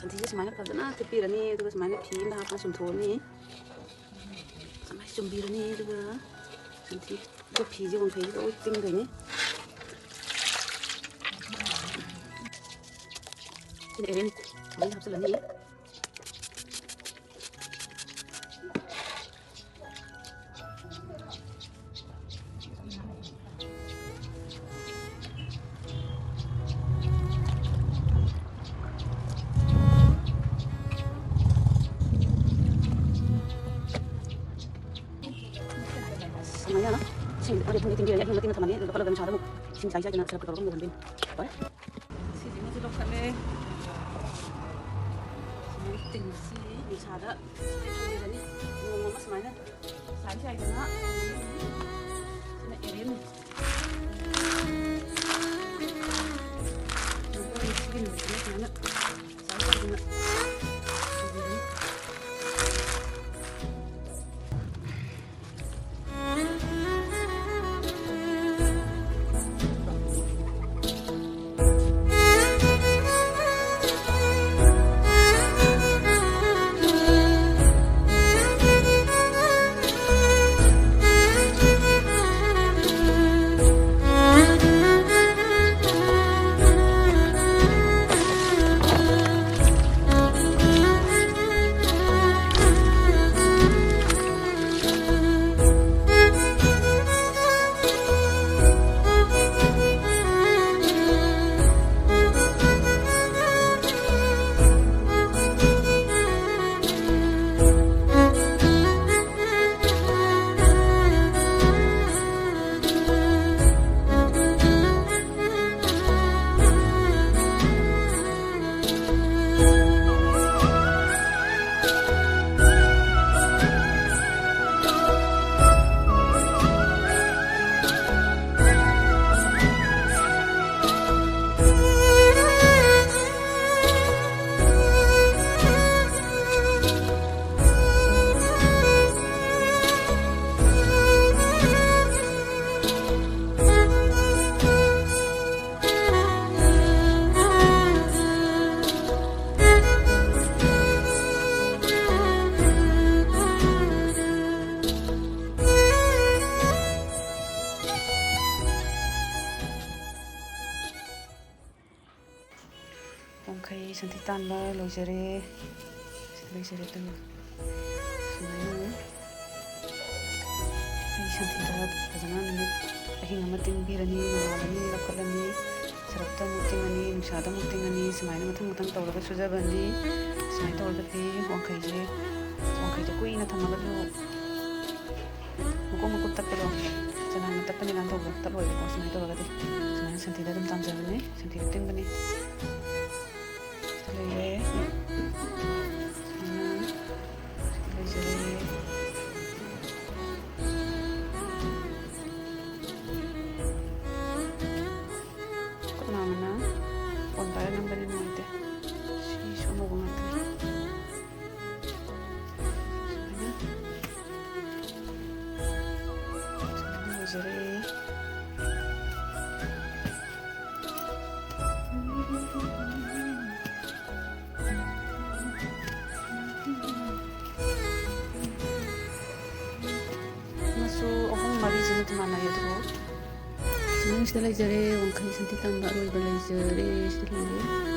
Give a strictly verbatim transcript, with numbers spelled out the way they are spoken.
ꯁꯟꯊꯤꯁꯦ ꯁꯨꯃꯥꯏꯅ ꯐꯖꯅ ꯊꯤꯠꯄꯤꯔꯅꯤ, ꯑꯗꯨꯒ ꯁꯨꯃꯥꯏꯅ ꯐꯤ ꯑꯃꯗ ꯍꯥꯞꯄꯒ ꯆꯨꯝꯊꯣꯛꯑꯅꯤ꯫ ꯁꯨꯃꯥꯏꯅ ꯆꯨꯝꯕꯤꯔꯅꯤ, ꯑꯗꯨꯒ ꯁꯟꯊꯤ, ꯑꯗꯨꯒ ꯐꯤꯁꯦ ꯋꯥꯡꯈꯩꯁꯤꯗ ꯂꯣꯏ ꯇꯤꯡꯗꯣꯏꯅꯤ꯫ ꯁꯤꯅ ꯑꯦꯔꯦꯟ ꯁꯨꯃꯥꯏꯅ ꯍꯥꯞꯆꯤꯜꯂꯅꯤ꯫ ꯁꯨꯃꯥꯏꯅ ꯏꯁꯤꯡ ꯈꯔ ꯊꯨꯝꯗꯤ ꯊꯤꯡꯕꯤꯔꯅꯤ꯫ ꯑꯍꯤꯡ ꯃꯇꯤꯡꯅ ꯊꯝꯃꯅꯤ꯫ ꯑꯗꯨ ꯂꯧꯈꯠꯂꯒ ꯅꯨꯡꯁꯥꯗ ꯑꯃꯨꯛ ꯏꯁꯤꯡ ꯆꯥꯏ ꯆꯥꯏꯗꯅ ꯁꯔꯞ ꯀꯧꯔꯒ ꯑꯃꯨꯛ ꯂꯣꯟꯕꯤꯅꯤ꯫ ꯂꯣꯏꯔꯦ꯫ ꯁꯤꯁꯤꯃꯁꯨ ꯂꯧꯈꯠꯂꯦ꯫ ꯁꯨꯃꯥꯏꯅ ꯇꯤꯡꯉꯁꯤ ꯅꯨꯡꯁꯥꯗ ꯁꯨꯃꯥꯏꯅ ꯊꯝꯕꯤꯔꯅꯤ꯫ ꯅꯣꯡꯃ ꯑꯃ ꯁꯨꯃꯥꯏꯅ꯫ ꯁꯥꯏ ꯁꯥꯏꯗꯅ ꯁꯤꯅ ꯑꯦꯔꯦꯟ꯫ ꯁꯤꯒꯤ ꯅꯨꯃꯤꯠꯁꯤꯅ ꯁꯨꯃꯥꯏꯅ ꯁꯥꯏ ꯁꯥꯏꯗꯅ ꯇꯧꯕꯤꯔꯅꯤ꯫ ꯑꯩ ꯁꯟꯊꯤ ꯇꯥꯟꯕ ꯂꯣꯏꯖꯔꯦ꯫ ꯁꯤꯗ ꯂꯩꯖꯔꯦ ꯑꯗꯨ꯫ ꯁꯨꯃꯥꯏꯅ ꯑꯩ ꯁꯟꯊꯤꯗ ꯐꯖꯅ ꯅꯨꯃꯤꯠ ꯑꯍꯤꯡ ꯑꯃ ꯇꯤꯡꯕꯤꯔꯅꯤ, ꯅꯣꯡꯉꯥꯜꯂꯅꯤ, ꯂꯧꯈꯠꯂꯅꯤ, ꯁꯔꯞꯇ ꯑꯃꯨꯛ ꯇꯤꯡꯉꯅꯤ, ꯅꯨꯡꯁꯥꯗ ꯑꯃꯨꯛ ꯇꯤꯡꯉꯅꯤ, ꯁꯨꯃꯥꯏꯅ ꯃꯊꯪ ꯃꯊꯪ ꯇꯧꯔꯒ ꯁꯨꯖꯕꯅꯤ꯫ ꯁꯨꯃꯥꯏꯅ ꯇꯧꯔꯒ ꯐꯤ ꯋꯥꯡꯈꯩꯁꯦ, ꯋꯥꯡꯈꯩꯁꯦ ꯀꯨꯏꯅ ꯊꯝꯃꯒꯁꯨ ꯃꯀꯨꯞ ꯃꯀꯨꯞ ꯇꯠꯄꯗꯣ, ꯆꯅꯥꯡꯅ ꯇꯠꯄꯅꯤ ꯀꯥꯏꯅ ꯇꯧꯕꯗꯣ ꯇꯠꯂꯣꯏꯕꯀꯣ꯫ ꯁꯨꯃꯥꯏꯅ ꯇꯧꯔꯒꯗꯤ ꯁꯨꯃꯥꯏꯅ ꯁꯟꯊꯤꯗ ꯑꯗꯨꯝ ꯇꯥꯟꯖꯕꯅꯤ, ꯁꯟꯊꯤꯗ ꯇꯤꯡꯕꯅꯤ꯫ ꯁꯤꯗ ꯂꯩꯔꯦ꯫ ꯁꯨꯃꯥꯏꯅ ꯁꯤꯗ ꯂꯩꯖꯔꯦ꯫ ꯈꯨꯠ ꯅꯥꯝꯃꯅ ꯐꯣꯟ ꯄꯥꯏꯔ ꯅꯝꯕꯗꯤ ꯅꯨꯡꯉꯥꯏꯇꯦ꯫ ꯁꯤꯁꯨ ꯑꯅꯧꯕ ꯉꯥꯛꯇꯅꯤ꯫ ꯁꯨꯃꯥꯏꯅ ꯂꯣꯏꯖꯔꯦ꯫ ꯃꯆꯨ ꯑꯍꯨꯝ ꯃꯔꯤꯁꯤꯅꯗꯤ ꯃꯥꯟꯅꯩ, ꯑꯗꯨꯕꯨ ꯁꯤꯗ ꯂꯩꯖꯔꯦ, ꯋꯥꯡꯈꯩ ꯁꯟꯊꯤ ꯇꯥꯟꯕ ꯑꯔꯣꯏꯕ ꯂꯩꯖꯔꯦ꯫ ꯁꯤꯗ ꯂꯩꯔꯦ꯫